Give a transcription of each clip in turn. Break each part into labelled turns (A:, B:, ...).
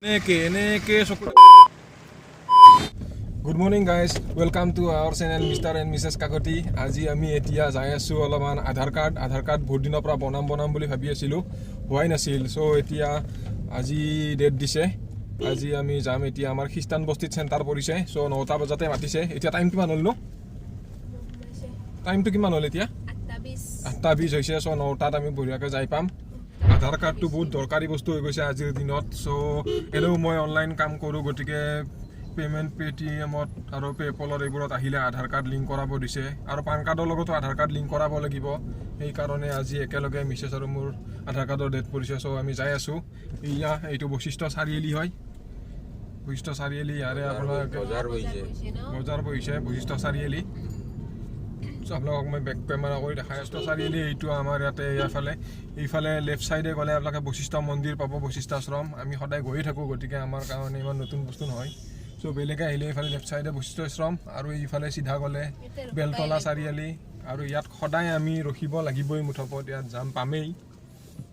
A: এনেকে এনেকে চকু। Good morning guys, welcome to our channel Mister and Mrs Kakati. আজি আমি এতিয়া যাই আছোঁ অলপমান আধাৰ কাৰ্ড। আধাৰ কাৰ্ড বহুত দিনৰ পৰা বনাম বনাম বুলি ভাবি আছিলোঁ, হোৱাই নাছিল। চ' এতিয়া আজি ডেট দিছে, আজি আমি যাম। এতিয়া আমাৰ খ্ৰীষ্টান বস্তিত চেণ্টাৰ পৰিছে। চ' 9টা বজাতে মাতিছে। এতিয়া টাইম কিমান হ'ল নো? টাইমটো কিমান হ'ল এতিয়া?
B: 8:20।
A: 8:20 হৈছে। চ' 9টাত আমি বঢ়িয়াকৈ যাই পাম। আধাৰ কাৰ্ডটো বহুত দৰকাৰী বস্তু হৈ গৈছে আজিৰ দিনত। চ' এনেও মই অনলাইন কাম কৰোঁ, গতিকে পে'মেণ্ট পে'টিএমত আৰু পে'পলত এইবোৰত আহিলে আধাৰ কাৰ্ড লিংক কৰাব দিছে আৰু পান কাৰ্ডৰ লগতো আধাৰ কাৰ্ড লিংক কৰাব লাগিব। সেইকাৰণে আজি একেলগে মিছেছ আৰু মোৰ আধাৰ কাৰ্ডৰ ডেট পৰিছে। চ' আমি যাই আছোঁ। এয়া এইটো বশিষ্ঠ চাৰিআলি হয়, বশিষ্ঠ চাৰিআলি। ইয়াৰে আপোনালোকে
C: বজাৰ বহিছে।
A: বজাৰ বহিছে বশিষ্ঠ চাৰিআলি। চ' আপোনালোকক মই বেক কেমেৰা কৰি দেখাই আছোঁ। চাৰিআলি এইটো আমাৰ ইয়াতে। ইয়াৰফালে এইফালে লেফ্ট চাইডে গ'লে আপোনালোকে বশিষ্ঠ মন্দিৰ পাব, বশিষ্ঠ আশ্ৰম। আমি সদায় গৈয়ে থাকোঁ, গতিকে আমাৰ কাৰণে ইমান নতুন বস্তু নহয়। চ' বেলেগে আহিলে এইফালে লেফ্ট চাইডে বশিষ্ঠ আশ্ৰম আৰু এইফালে চিধা গ'লে বেলতলা চাৰিআলি। আৰু ইয়াত সদায় আমি ৰখিব লাগিবই, মুঠৰ ওপৰত ইয়াত যাম পামেই।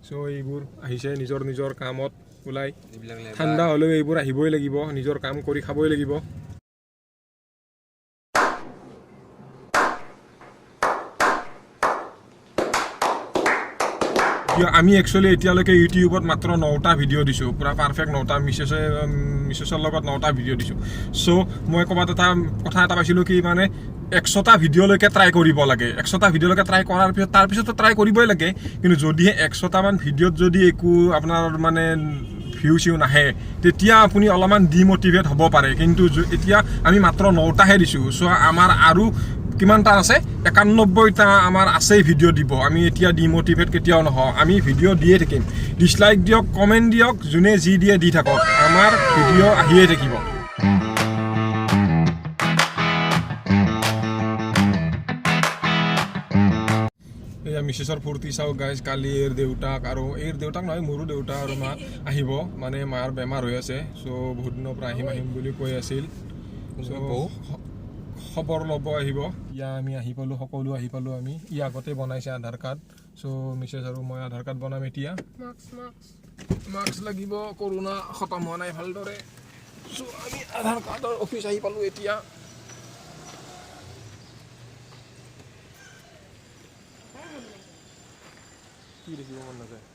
A: চ' এইবোৰ আহিছে নিজৰ নিজৰ কামত ওলাই।
C: এইবিলাক লেবাৰ।
A: ঠাণ্ডা হ'লেও এইবোৰ আহিবই লাগিব, নিজৰ কাম কৰি খাবই লাগিব। কিয় আমি একচুৱেলি এতিয়ালৈকে ইউটিউবত মাত্ৰ 9টা ভিডিঅ' দিছোঁ, পূৰা পাৰফেক্ট 9টা। মিছেছৰ লগত 9টা ভিডিঅ' দিছোঁ। চ' মই ক'ৰবাত এটা কথা এটা পাইছিলোঁ কি মানে 100টা ভিডিঅ'লৈকে ট্ৰাই কৰিব লাগে। 100টা ভিডিঅ'লৈকে ট্ৰাই কৰাৰ পিছত, তাৰপিছতো ট্ৰাই কৰিবই লাগে, কিন্তু যদিহে 100টামান ভিডিঅ'ত যদি একো আপোনাৰ মানে ভিউ চিউ নাহে, তেতিয়া আপুনি অলপমান ডিমটিভেট হ'ব পাৰে। কিন্তু এতিয়া আমি মাত্ৰ 9টাহে দিছোঁ। চ' আমাৰ আৰু কিমানটা আছে? 91টা আমাৰ আছেই ভিডিঅ' দিব। আমি এতিয়া ডিমটিভেট কেতিয়াও নহওঁ, আমি ভিডিঅ' দিয়ে থাকিম। ডিছলাইক দিয়ক, কমেণ্ট দিয়ক, যোনে যি দিয়ে দি থাকক, আমাৰ ভিডিঅ' আহিয়ে থাকিব। এয়া মিছেছৰ ফূৰ্তি চাওক গাইজ। কালি এইৰ দেউতাক আৰু এইৰ দেউতাক নহয়, মোৰো দেউতা আৰু মা আহিব। মানে মাৰ বেমাৰ হৈ আছে। চ' বহুত দিনৰ পৰা আহিম আহিম বুলি কৈ আছিল। চ'
C: বৌ?
A: খবৰ ল'ব আহিব। ইয়া আমি আহি পালোঁ, সকলো আহি পালোঁ আমি। ই আগতে বনাইছে আধাৰ কাৰ্ড। চ' মিছেছ আৰু মই আধাৰ কাৰ্ড বনাম এতিয়া।
B: Mask, mask.
A: মাস্ক লাগিব, কৰোণা খতম হোৱা নাই ভালদৰে। চ' আমি আধাৰ কাৰ্ডৰ অফিচ আহি পালোঁ এতিয়া। কি দেখিব মন নাযায়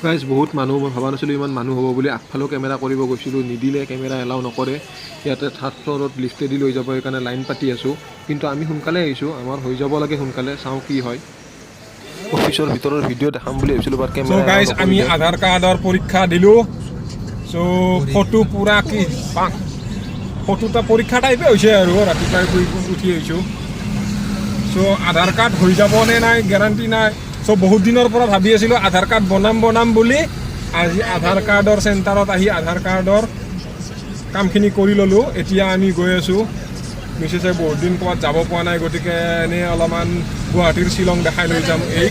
A: গাইজ? বহুত মানুহ, মই ভবা নাছিলোঁ ইমান মানুহ হ'ব বুলি। আগফালেও কেমেৰা কৰিব গৈছিলোঁ, নিদিলে, কেমেৰা এলাউ নকৰে। ইয়াতে থাৰ্ড ফ্ল'ৰত লিফ্টেদি লৈ যাব, সেইকাৰণে লাইন পাতি আছোঁ। কিন্তু আমি সোনকালে আহিছোঁ, আমাৰ হৈ যাব লাগে সোনকালে। চাওঁ কি হয়। অফিচৰ ভিতৰৰ ভিডিঅ' দেখাম বুলি ভাবিছিলোঁ, বাট কেমেৰা গাইজ, আমি আধাৰ কাৰ্ডৰ পৰীক্ষা দিলোঁ। চ' ফটো পূৰা কি ফটোটা পৰীক্ষা টাইপে হৈছে আৰু ৰাতিপুৱাই শুই উঠি আহিছোঁ। চ' আধাৰ কাৰ্ড হৈ যাব নে নাই গেৰাণ্টি নাই। চ' বহুত দিনৰ পৰা ভাবি আছিলোঁ আধাৰ কাৰ্ড বনাম বনাম বুলি। আজি আধাৰ কাৰ্ডৰ চেণ্টাৰত আহি আধাৰ কাৰ্ডৰ কামখিনি কৰি ল'লোঁ। এতিয়া আমি গৈ আছোঁ। মিছেছে বহুত দিন ক'ৰবাত যাব পোৱা নাই, গতিকে এনেই অলপমান গুৱাহাটীৰ শ্বিলং দেখাই লৈ যাম এই।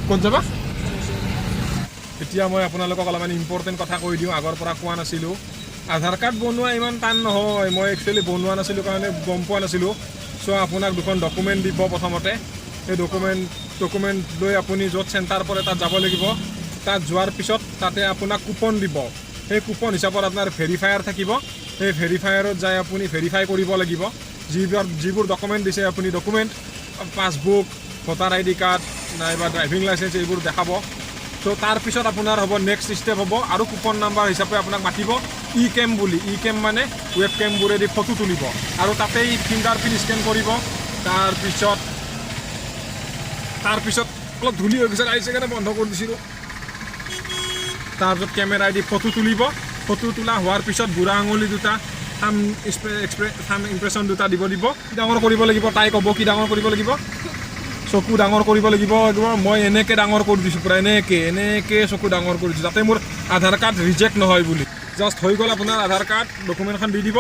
A: ক'ত যাবা? এতিয়া মই আপোনালোকক অলপমান ইম্পৰ্টেণ্ট কথা কৈ দিওঁ, আগৰ পৰা কোৱা নাছিলোঁ। আধাৰ কাৰ্ড বনোৱা ইমান টান নহয়। মই একচুৱেলি বনোৱা নাছিলোঁ কাৰণে গম পোৱা নাছিলোঁ। চ' আপোনাক দুখন ডকুমেণ্ট দিব প্ৰথমতে। সেই ডকুমেণ্ট লৈ আপুনি য'ত চেণ্টাৰ পৰে তাত যাব লাগিব। তাত যোৱাৰ পিছত তাতে আপোনাক কুপন দিব। সেই কুপন হিচাপত আপোনাৰ ভেৰিফায়াৰ থাকিব। সেই ভেৰিফায়াৰত যাই আপুনি ভেৰিফাই কৰিব লাগিব যিবোৰ যিবোৰ ডকুমেণ্ট দিছে আপুনি। Document passbook, voter ID card নাইবা ড্ৰাইভিং লাইচেঞ্চ, এইবোৰ দেখাব। চ' তাৰপিছত আপোনাৰ হ'ব, নেক্সট ষ্টেপ হ'ব আৰু কুপন নাম্বাৰ হিচাপে আপোনাক মাতিব ই কেম বুলি। ই কেম মানে ৱেব কেমবোৰেদি ফটো তুলিব আৰু তাতেই ফিংগাৰ প্ৰিণ্ট স্কেন কৰিব। তাৰপিছত অলপ ধূলি হৈ গৈছে, আহিছে কাৰণে বন্ধ কৰি দিছিলোঁ। তাৰপিছত কেমেৰাইদি ফটো তুলিব। ফটো তোলা হোৱাৰ পিছত বুঢ়া আঙুলি দুটা, থাম থাম ইম্প্ৰেশ্যন দুটা দিব দিব। কি ডাঙৰ কৰিব লাগিব তাই ক'ব, কি ডাঙৰ কৰিব লাগিব। চকু ডাঙৰ কৰিব লাগিব। মই এনেকৈ ডাঙৰ কৰি দিছোঁ, পূৰা এনেকৈ এনেকৈ চকু ডাঙৰ কৰি দিছোঁ, যাতে মোৰ আধাৰ কাৰ্ড ৰিজেক্ট নহয় বুলি। জাষ্ট হৈ গ'ল আপোনাৰ আধাৰ কাৰ্ড, ডকুমেণ্টখন দি দিব।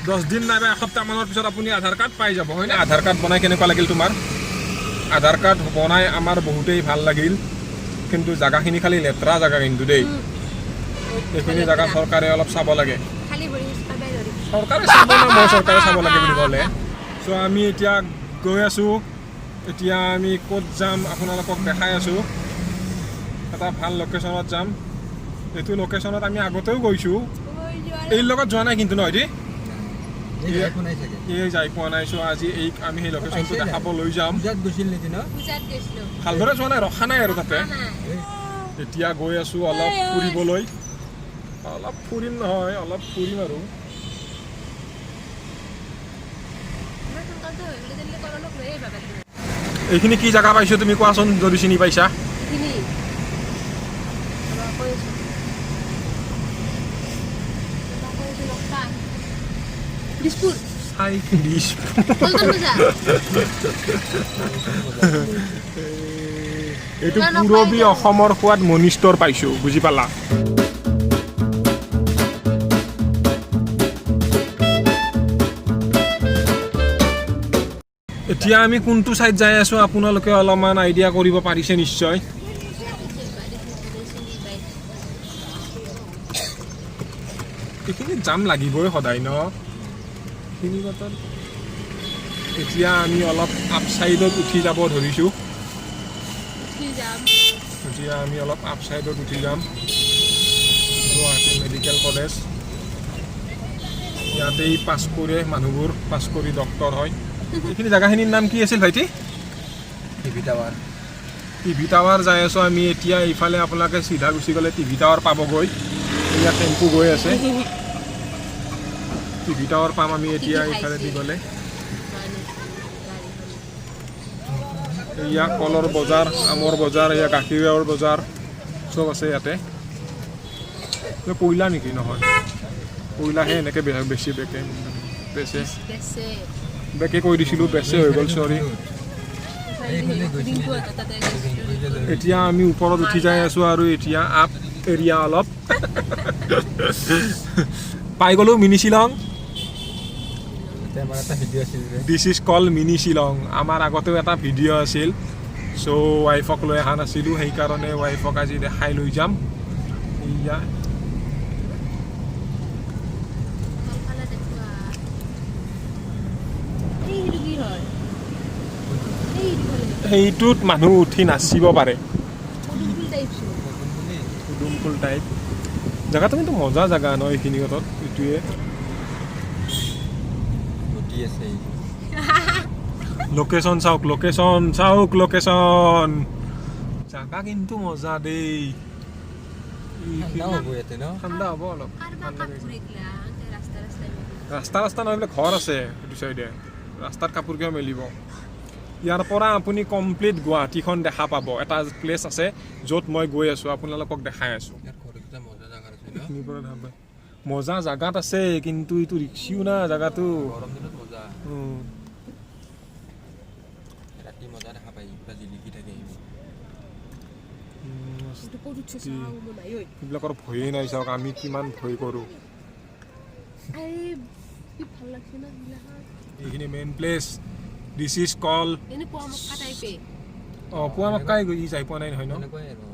A: 10 দিন নাইবা এসপ্তাহমানৰ পিছত আপুনি আধাৰ কাৰ্ড পাই যাব, হয়নে? আধাৰ কাৰ্ড বনাই কেনেকুৱা লাগিল তোমাৰ? আধাৰ কাৰ্ড বনাই আমাৰ বহুতেই ভাল লাগিল, কিন্তু জাগাখিনি খালি লেতেৰা জাগা কিন্তু দেই। এইখিনি জাগা চৰকাৰে অলপ চাব লাগে।
B: খালী ভৰি খোজ কাঢ়িবাই নোৱাৰি।
A: চৰকাৰে চাব না, মই চৰকাৰে চাব লাগে বুলি ক'লে। চ' আমি এতিয়া গৈ আছোঁ। এতিয়া আমি ক'ত যাম আপোনালোকক দেখাই আছোঁ। এটা ভাল লোকেশ্যনত যাম। এইটো লোকেশ্যনত আমি আগতেও গৈছোঁ, এইৰ লগত যোৱা নাই কিন্তু নহয় দেই।
C: একো নাই চাগে।
A: এই যাই পোৱা নাই। চ' আজি এইক আমি সেই লোকেশ্যনটো দেখাব লৈ যাম।
C: পূজাত গৈছিল নেকি ন?
B: পূজাত গৈছিলোঁ।
A: ভালদৰে যোৱা নাই, ৰখা নাই আৰু তাতে।
B: নাই।
A: এতিয়া গৈ আছোঁ অলপ ফুৰিবলৈ, অলপ ফুৰিম নহয়, অলপ ফুৰিম আৰু।
B: ইমান সোনকালতে হৈ গ'লে তেনেহ'লে কৰণক লৈ আহিবা পাৰিবা।
A: এইখিনি কি জেগা পাইছোঁ তুমি কোৱাচোন, যদি চিনি পাইছা।
B: এইখিনি ৰ'বা, কৈ আছোঁ। ৰ'বা, কৈ আছোঁ, ৰখা। দিছপুৰ।
A: চাই দিছপুৰ।
B: পল্টন বজাৰ।
A: এইটো পূৰবী অসমৰ সোৱাদ মণি ষ্ট'ৰ পাইছোঁ, বুজি পালা? এতিয়া আমি কোনটো ছাইড যাই আছোঁ আপোনালোকে অলপমান আইডিয়া কৰিব পাৰিছে নিশ্চয়।
B: চিনি পাই।
A: এইখিনিত জাম লাগিবই সদায় ন, এইখিনি বাটত। এতিয়া আমি অলপ আপ ছাইডত উঠি যাব ধৰিছোঁ।
B: উঠি যাম।
A: এতিয়া আমি অলপ আপ ছাইডত উঠি যাম। গুৱাহাটী মেডিকেল কলেজ, ইয়াতেই পাছ কৰে মানুহবোৰ, পাছ কৰি ডক্তৰ হয়। এইখিনি জেগাখিনিৰ নাম কি আছিল ভাইটি?
C: TV tower.
A: TV tower যাই আছোঁ আমি এতিয়া। এইফালে আপোনালোকে চিধা গুচি গ'লে টিভি টাৱাৰ পাবগৈ। ইয়াত টেম্পু গৈ আছে। টিভি টাৱাৰ পাম আমি এতিয়া এইফালেদি গ'লে।
B: মানুহ, গাড়ীখন।
A: এয়া কলৰ বজাৰ, আমৰ বজাৰ, এয়া গাখীৰৰ বজাৰ, চব আছে ইয়াতে। এই কয়লা নেকি? নহয়, কয়লাহে এনেকৈ বেছি বেকে বেচে।
B: বেচে।
A: বেকে কৈ দিছিলোঁ, বেচে হৈ গ'ল, চৰি।
C: এইফালে গৈছিলে।
B: ৰিংকুহঁতৰ তাতে গৈছিলোঁ।
A: এতিয়া আমি ওপৰত উঠি যাই আছোঁ আৰু এতিয়া আপ এৰিয়া অলপ পাই গ'লোঁ, মিনি শ্বিলং।
C: তাতে আমাৰ এটা ভিডিঅ' আছিল যে।
A: This is call Mini Shillong. আমাৰ আগতেও এটা ভিডিঅ' আছিল। চ' ৱাইফক লৈ অহা নাছিলোঁ, সেইকাৰণে ৱাইফক আজি দেখাই লৈ যাম। এয়া।
B: তলফালে দেখুৱা। এই সেইটো কি হয়? এই সেইটো ফালে।
A: সেইটোত মানুহ উঠি নাচিব পাৰে।
B: পদুম ফুল টাইপ চোন।
A: পদুম ফুল টাইপ জেগাটো, কিন্তু মজা জেগা ন এইখিনি কথাত এইটোৱে।
C: নদী আছে।
A: লোকেশ্যন চাওক, লোকেশ্যন চাওক, লোকেশ্যন। জাগা কিন্তু মজা দেই।
C: ঠাণ্ডাও হ'ব ইয়াতে ন?
A: ঠাণ্ডা হ'ব অলপ।
B: কাৰোবাৰ
A: ঠাণ্ডা।
B: কাপোৰ এইগিলা আনকে ৰাস্তা ৰাস্তাই মেলি।
A: ৰাস্তা ৰাস্তা নহয়, এইবিলাক ঘৰ আছে সেইটো চাইডে। ৰাস্তাত কাপোৰ কিয় মেলিব? ইয়াৰ পৰা আপুনি কমপ্লিট গুৱাহাটীখন দেখা পাব। এটা প্লেচ আছে য'ত মই গৈ আছোঁ, আপোনালোকক দেখাই আছোঁ।
C: ইয়াৰ ঘৰকেইটা মজা জাগাত আছে ন?
A: এইখিনিৰ পৰা দেখা পায়। মজা জাগাত আছে, কিন্তু এইটো ৰিক্সিও না জাগাটো।
C: গৰম দিনত মজা। ৰাতি মজা দেখা পায়, পুৰা জিলিকি থাকে এইবোৰ।
B: এইটো ক'ত উঠছে চাওঁ মই নাই ঐ।
A: এইবিলাকৰ ভয়েই নাই চাওক, আমি কিমান ভয় কৰোঁ।
B: এই কি ভাল লাগছে না এইগিলাখন।
A: এইখিনি main place, this is call
B: এনে পোৱা মক্কা টাইপে।
A: অঁ, পোৱা মক্কাই গৈ যাই পোৱা নাই নহয় ন?
C: এনেকুৱাই আৰু।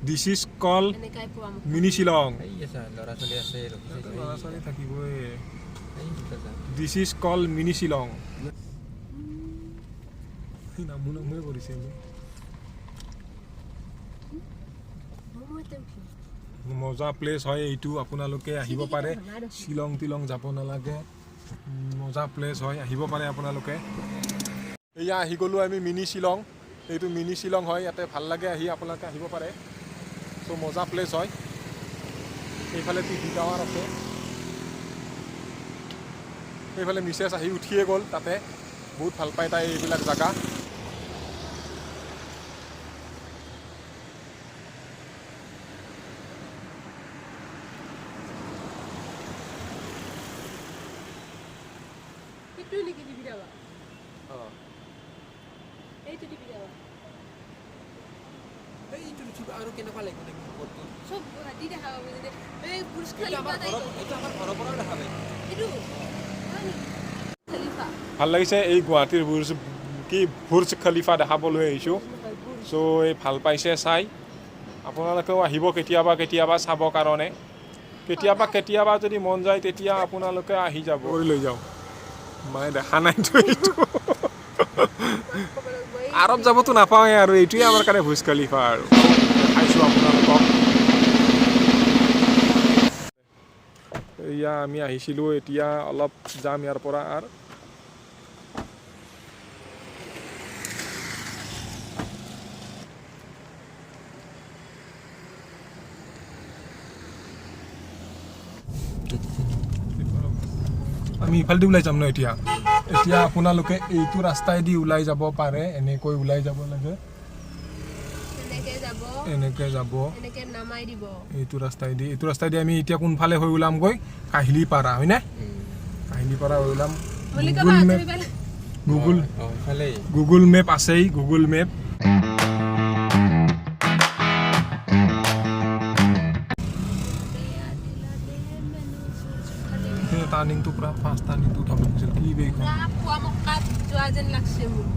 A: This is call
B: এনেকাই পোৱা মক্কা।
A: মিনি শ্বিলং।
C: এই আছে, ল'ৰা ছোৱালী আছে, ৰখিছে।
A: ল'ৰা ছোৱালী থাকিবই।
C: এই দুটা যা।
A: This is call Mini Shillong. নামো নামোৱে কৰিছে এইবোৰ।
B: মই ইয়াতে উঠিম।
A: মজা প্লেচ হয় এইটো, আপোনালোকে আহিব পাৰে। শ্বিলং তিলং যাব নালাগে। মজা প্লেচ হয়, আহিব পাৰে আপোনালোকে। এয়া আহি গ'লোঁ আমি মিনি শ্বিলং। এইটো মিনি শ্বিলং হয়, ইয়াতে ভাল লাগে আহি, আপোনালোকে আহিব পাৰে। চ' মজা প্লেচ হয়। এইফালে টিভি টাৱাৰ আছে। সেইফালে মিছেছ আহি উঠিয়ে গ'ল তাতে, বহুত ভাল পায় তাই এইবিলাক জেগা।
B: সেইটো নেকি টিভি টাৱাৰ? এইটো টিভি টাৱাৰ।
C: এইটো উঠিব আৰু কেনেকুৱা লাগিব দেখি ওপৰটো।
B: চব গুৱাহাটী দেখা পাব যেনে এই বুৰ্জ
C: এইটো
B: খালিফা
C: আমাৰ
B: টাইপ।
C: ঘৰৰ, এইটো আমাৰ ঘৰৰ পৰাও দেখা পায়।
B: এইটো হয় নেকি খালিফা?
A: ভাল লাগিছে। এই গুৱাহাটীৰ বুৰ্জ কি বুৰ্জ খলিফা দেখাবলৈ আহিছোঁ।
B: নহয়, বুৰ্জ।
A: চ' এই ভাল পাইছে চাই। আপোনালোকেও আহিব কেতিয়াবা কেতিয়াবা চাব কাৰণে। কেতিয়াবা কেতিয়াবা যদি মন যায় তেতিয়া আপোনালোকে আহি যাব। কৰি লৈ যাওঁ, মায়ে দেখা নাইতো এইটো।
B: ক'ব লাগিব এই
A: আৰব যাবতো নাপাওঁৱে আৰু এইটোৱে আমাৰ কাৰণে বুৰ্জ খলিফা আৰু। দেখাইছোঁ আপোনালোকক। এয়া আমি আহিছিলোঁ, এতিয়া অলপ যাম ইয়াৰ পৰা। আৰু আমি ইফালেদি ওলাই যাম ন এতিয়া। এতিয়া আপোনালোকে এইটো ৰাস্তাইদি ওলাই যাব পাৰে, এনেকৈ ওলাই যাব লাগে,
B: এনেকে যাব,
A: এনেকৈ যাব,
B: এনেকে নামাই দিব।
A: এইটো ৰাস্তাইদি আমি এতিয়া কোনফালে হৈ ওলামগৈ? কাহিলীপাৰা, হয়নে? কাহিলীপাৰা হৈ ওলাম।
B: মল্লিকা।
A: গুগল
B: বা
A: মেপ
B: তুমি পালে।
A: গুগল
C: অঁ, ইফালেই।
A: গুগল মেপ আছেই, গুগল মেপ। টাৰ্ণিংটো পুৰা ফাৰ্ষ্ট টাৰ্ণিংটো উঠাব লাগিছিল। কি বে এইখন?
B: পুৰা পোৱামক্কাত যোৱা যেন লাগছে মোৰ।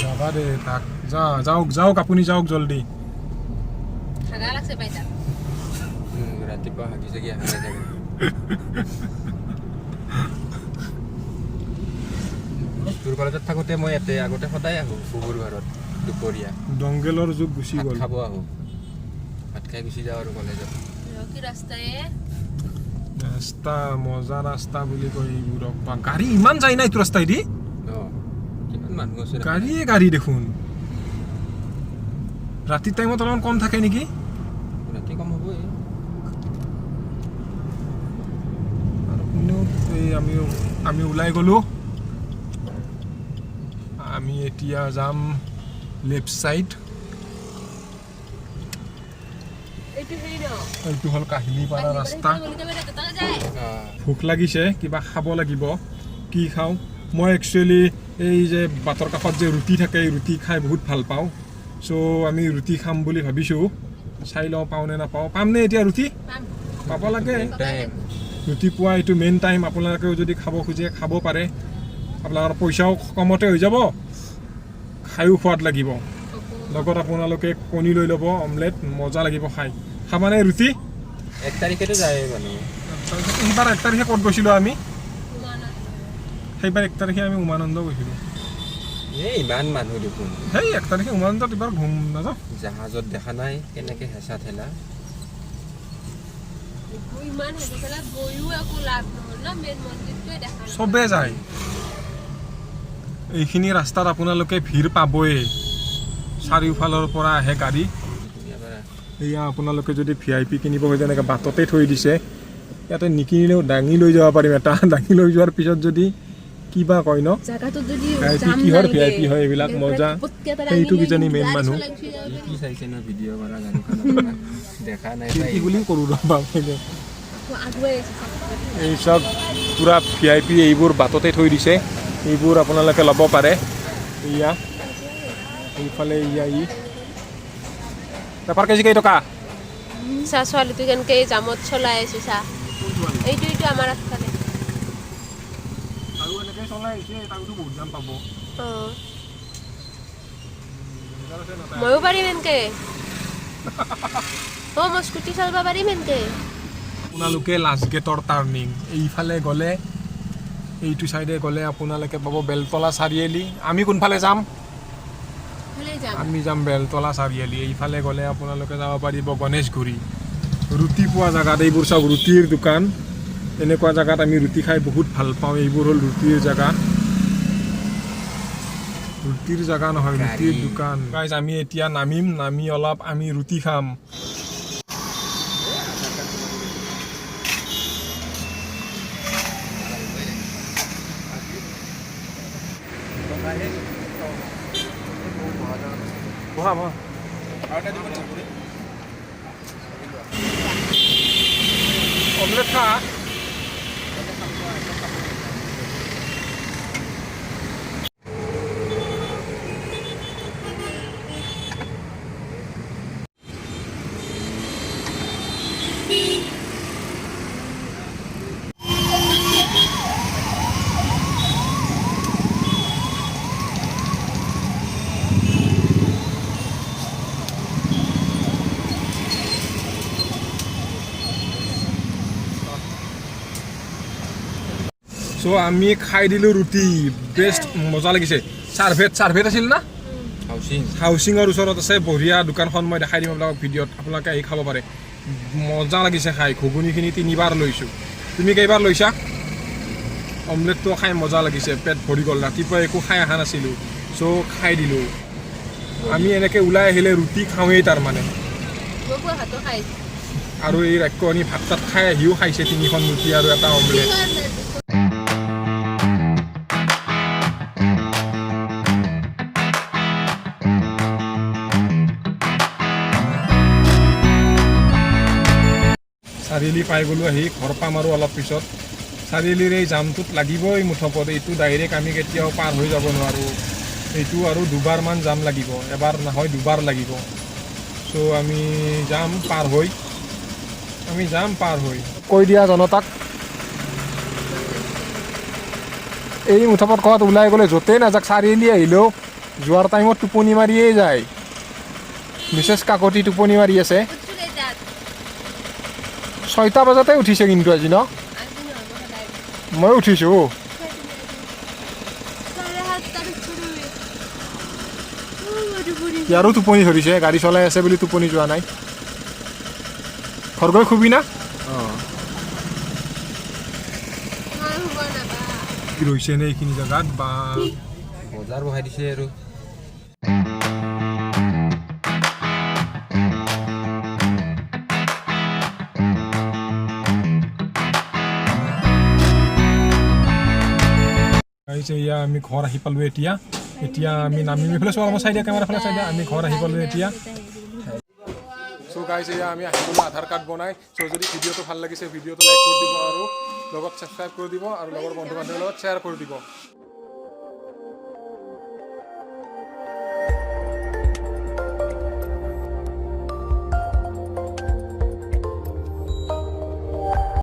A: যাবা দে তাক, যা, যাওক যাওক, আপুনি যাওক জল্দি।
B: হাগা লাগছে পাই তাক।
C: ৰাতিপুৱা হাগি চাগি অহা নাই চাগে। তোৰ কলেজত থাকোঁতে মই ইয়াতে আগতে সদায় আহোঁ বুবুৰ ঘৰত দুপৰীয়া।
A: ডংগেলৰ যুগ গুচি
C: ভাত
A: গ'ল।
C: খাব আহোঁ, ভাত খাই গুচি যাওঁ আৰু কলেজত।
B: কি ৰাস্তায়ে!
A: ৰাস্তা মজা ৰাস্তা বুলি কয় এইবোৰক। বা, গাড়ী ইমান যায় না এইটো ৰাস্তাইদি?
C: অঁ, কিমান মানুহ আছে দেখা নাই?
A: গাড়ীয়ে গাড়ী দেখোন। ৰাতি টাইমত অলপমান কম থাকে নেকি?
C: ৰাতি কম হ'বই।
A: আৰু কোনেও এই আমি ওলাই গ'লোঁ। আমি এতিয়া যাম লেফ্ট ছাইড।
B: এইটো হেৰি ন?
A: এইটো হ'ল কাহিলীপাৰা ৰাস্তা।
B: যায়।
C: অঁ।
A: ভোক লাগিছে, কিবা খাব লাগিব। কি খাওঁ? মই একচুৱেলি এই যে বাটৰ কাষত যে ৰুটি থাকে, এই ৰুটি খাই বহুত ভাল পাওঁ। চ' আমি ৰুটি খাম বুলি ভাবিছোঁ। চাই লওঁ পাওঁ নে নাপাওঁ। পামনে এতিয়া ৰুটি?
B: পাম।
A: পাব লাগে।
C: টাইম।
A: ৰুটি পোৱা এইটো মেইন টাইম। আপোনালোকেও যদি খাব খোজে খাব পাৰে। আপোনালোকৰ পইচাও কমতে হৈ যাব, খায়ো সোৱাদ লাগিব। লগত আপোনালোকে কণী লৈ ল'ব, অমলেট, মজা লাগিব খাই। খাবানে ৰুটি?
C: 1 তাৰিখেতো যায় মানুহ।
A: তাৰপিছত সেইবাৰ 1 তাৰিখে ক'ত গৈছিলোঁ আমি? সেইবাৰ 1 তাৰিখে আমি উমানন্দ গৈছিলোঁ।
C: এই ইমান মানুহ দেখোন।
A: সেই 1 তাৰিখে উমানন্দত এইবাৰ ঘুম নাযাওঁ।
C: জাহাজত দেখা নাই কেনেকে হেঁচা ঠেলা?
B: ইমান হেঁচা গৈও একো লাভ নহ'ল ন, মেইন মন্দিৰটোৱে দেখা নাপালোঁ।
A: চবে যায়। এইখিনি ৰাস্তাত আপোনালোকে ভিৰ পাবই, চাৰিওফালৰ পৰা আহে গাড়ী।
C: ধুনীয়া পাৰা।
A: এয়া আপোনালোকে যদি ভিআইপি কিনিব খোজে, এনেকৈ বাটতে থৈ দিছে। ইয়াতে নিকিনিলেও দাঙি লৈ যাব পাৰিম। এটা দাঙি লৈ যোৱাৰ পিছত যদি কিবা কয় ন।
B: জাগাটোত যদি
A: VIP
B: জাম
A: কিহৰ
B: নালগে,
A: VIP হয় এইবিলাক মজা।
B: পটকে এটা
A: সেইটো
B: দাঙি লৈ
A: কিজানি main
B: গাড়ী
A: মানুহ।
B: চলাই গুচি যাব
C: ই
B: পাৰি।
C: কি চাইছে ন ভিডিঅ' কৰা গাড়ীখনৰ পৰা? দেখা নাই পাই।
A: খিৰিকী খুলিও কৰোঁ ৰ'বা।
B: আকৌ আগুৱাই আছে চাব।
A: এই চব পূৰা ভিআইপি, এইবোৰ বাটতে থৈ দিছে, এইবোৰ আপোনালোকে ল'ব পাৰে। এয়া এইফালে ইয়া ই পেপাৰ কেজি কেই টকা?
B: চা, ছোৱালীটো কেনেকে এই জামত চলাই আছে চা। এইটো আমাৰ আগফালে।
A: আৰু এনেকৈ চলাই আহিছে, তাকোতো বহুত দাম পাব।
B: অঁ, ময়ো পাৰিম এনেকে। অঁ, মই স্কুটি চলাব পাৰিম এনেকে।
A: আপোনালোকে লাষ্ট গেটৰ টাৰ্ণিং এইফালে গ'লে, এইটো চাইডে গ'লে আপোনালোকে পাব বেলতলা চাৰিআলি। আমি কোনফালে যাম?
B: ইফালে যাম।
A: আমি যাম বেলতলা চাৰিআলি। এইফালে গ'লে আপোনালোকে যাব পাৰিব গণেশগুৰি, ৰুটি পোৱা জেগাত। এইবোৰ চব ৰুটিৰ দোকান। এনেকুৱা জেগাত আমি ৰুটি খাই বহুত ভাল পাওঁ। এইবোৰ হ'ল ৰুটিৰ জেগা, ৰুটিৰ জেগা নহয়, ৰুটিৰ
C: গাড়ী।
A: দোকান। গাইজ, আমি এতিয়া নামিম, নামি অলপ আমি ৰুটি খাম। বহা বহা। অমলেট খা। চ' আমি খাই দিলোঁ ৰুটি, বেষ্ট মজা লাগিছে। চাৰ্ভেত চাৰ্ভেত আছিল না?
C: হাউচিং।
A: হাউচিঙৰ ওচৰত আছে বঢ়িয়া দোকানখন, মই দেখাই দিম আপোনালোকক ভিডিঅ'ত, আপোনালোকে আহি খাব পাৰে। মজা লাগিছে খাই। ঘুগুনিখিনি তিনিবাৰ লৈছোঁ, তুমি কেইবাৰ লৈছা? অমলেটটো খাই মজা লাগিছে, পেট ভৰি গ'ল। ৰাতিপুৱা একো খাই অহা নাছিলোঁ, চ' খাই দিলোঁ। আমি এনেকৈ ওলাই আহিলে ৰুটি খাওঁৱেই তাৰমানে।
B: মই পুৱা ভাতো খাই।
A: আৰু এই ৰাক্ষসনী ভাত চাত খাই আহিও খাইছে তিনিখন ৰুটি আৰু এটা অমলেট। চাৰিআলি পাই গ'লোঁ আহি, ঘৰ পাম আৰু অলপ পিছত। চাৰিআলিৰ এই জামটোত লাগিবই মুঠপত, এইটো ডাইৰেক্ট আমি কেতিয়াও পাৰ হৈ যাব নোৱাৰোঁ। এইটো আৰু দুবাৰমান জাম লাগিব, এবাৰ নহয় দুবাৰ লাগিব। চ' আমি যাম পাৰ হৈ, আমি যাম পাৰ হৈ। কৈ দিয়া জনতাক, এই মুঠপত ক'ৰবাত ওলাই গ'লে য'তেই নাযাক, চাৰিআলি আহিলেও যোৱাৰ টাইমত টোপনি মাৰিয়েই যায়। মিছেছ কাকতি টোপনি মাৰি আছে।
B: উঠছো কেইটাত?
A: 6টা বজাতে উঠিছে কিন্তু আজি ন?
B: আজি নহয়, মই সদায়।
A: মই উঠিছোঁ।
B: 7:30ত উঠছো তুমি। উ, মোৰ টোপনি।
A: ইয়াৰো টোপনি ধৰিছে, গাড়ী চলাই আছে বুলি টোপনি যোৱা নাই। ঘৰ গৈ শুবি না?
C: অঁ।
B: মই শুব নাপাওঁ।
A: ৰৈছে নে এইখিনি জেগাত বা?
C: বজাৰ বহাই দিছে আৰু।
A: আহিছে। এয়া আমি ঘৰ আহি পালোঁ এতিয়া। এতিয়া আমি নামিম। এইফালে চোৱা, মই চাই দিয়া, কেমেৰা ফালে চাই দিয়া। আমি ঘৰ আহি পালোঁ এতিয়া। চ' গাইজ, এয়া আমি আহি গ'লোঁ আধাৰ কাৰ্ড বনাই। চ' যদি ভিডিঅ'টো ভাল লাগিছে, ভিডিঅ'টো লাইক কৰি দিব আৰু লগত ছাবস্ক্ৰাইব কৰি দিব আৰু লগৰ বন্ধু বান্ধৱীৰ লগত শ্বেয়াৰ কৰি দিব।